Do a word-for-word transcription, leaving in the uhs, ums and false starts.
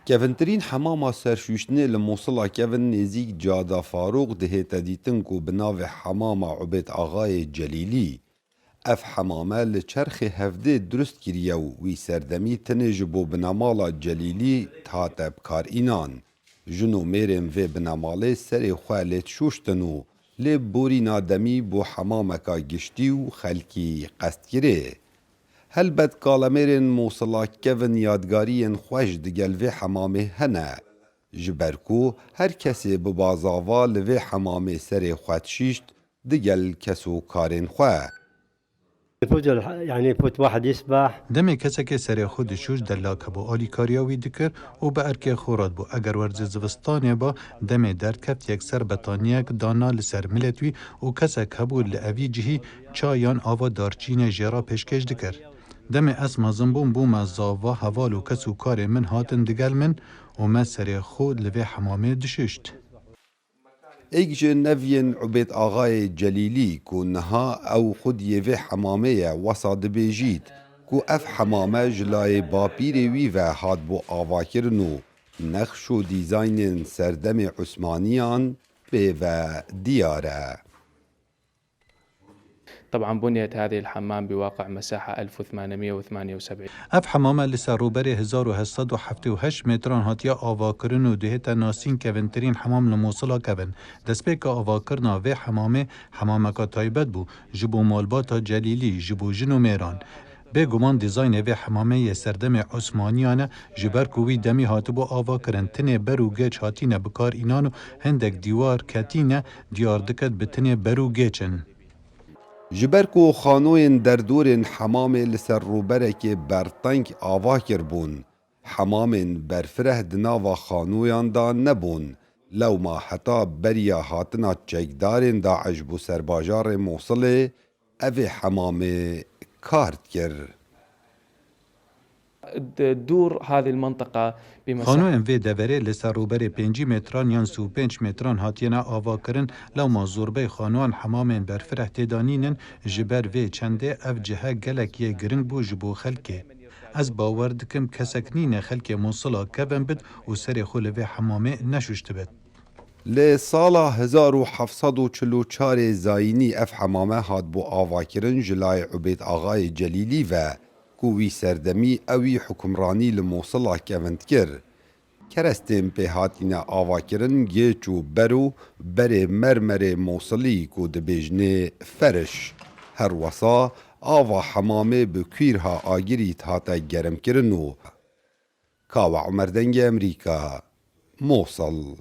Kevintirîn hemama serşûştinê li Mûsila kevin nêzîk Cada Farûq dihête dîtin ku bi navê Hemama Ubêd Axayê Celîlî. Ev hemame li çerxê hevdê dirust kiriye û wî serdemî tenê ji bo binemala Celîlî hate bikarînan. Jin û mêrên vê binemalê serê xwe lê dişûştin û lê borîna demî bû hemameka giştî û xelkî qestkirê. Helbet kalemêrên Mûsila kevin yadgariyên xweş digel vê hemamê hene. Ji ber ku her kesê bi bazava li vê hemamê serê xwe dişîşt digel kes û karên xwe. يعني فوت واحد يسبح. Demê kesekê serê xwe dişûşt, delak hebû alîkariya wî dikir û bi erkê xwe radibû. Eger werzê zivistanê ba, demê derdkeft yekser betaniyek dana li ser milet wî û kesek hebû li evî cihî ça yan ava darçînê jê re pêşkêş dikir. Demê ez mezin bûm, bûme zava, heval û kes û karê min hatin digel min û me serê xwe li vê hemamê dişişt. Êk ji neviyên Ubêd Axayê Celîlî ku niha ew xwediyê vê hemamê ye, wesa dibêjît ku ev hemame ji layê bapîrê wî ve hatbû avakirin û nexş û dîzaynên serdemê Usmaniyan pê ve diyar e. طبعا بنيت هذه الحمام بواقع مساحة ألف وثمانمية وثمانية وسبعين. Ev hemame li ser rûberê hezar û heşt sed û heftê û heşt metran hatiye avakirin û dihête nasîn kevintirîn hemam li Mûsila kevin. Destpêka avakirina vê hemamê hemameka taybet bû ji bo malbata Celîlî, ji bo jin û mêran. Bêguman dîzaynê vê hemamê yê serdemê Osmaniyan e, ji ber ku wî demî hatibû avakirin, tinê ber û gêç hatîne bikarînan û hindek dîwar ketîne, diyar diket bi tinê ber û gêç in. Ji ber ku xanoyên derdorên hemamê li ser rûberekê berteng ava kiribûn, hemamên berfireh di nava xanoyan de nebûn, lewma heta beriya hatina çekdarên DAIŞ bo ser bajarê Mûsilê evê hemamê kar dikir. تدور هذه المنطقة بمساحة. Xanoyên vê deverê li ser rûberê pêncî metran yan sî û pênc metran hatiyene avakirin, lewma zorbey xanoyan hemamên berfireh tê de nînin, ji ber vê çendê ev cihe gelek yê giring bû ji bo xelkê. Ez bawer dikim kesek nîne xelkê Mûsila kevin bit û serê xwe li vê hemamê neşuştibit. Li sala hezar û heft sed û çil û çarê zayînî ev hemame hatbû avakirin ji layê Ubêd Axayê Celîlî ve ku wî serdemî ewî hukimranî li Mûsila kevin dikir. Kerestên pê hatîne avakirin gêç û ber û berê mermerê Mûsilî ku dibêjinê feriş. Her wesa ava hemamê bi kûrha agirî hate germkirin û Kawa Umer Dengê Emerîka, Mosil.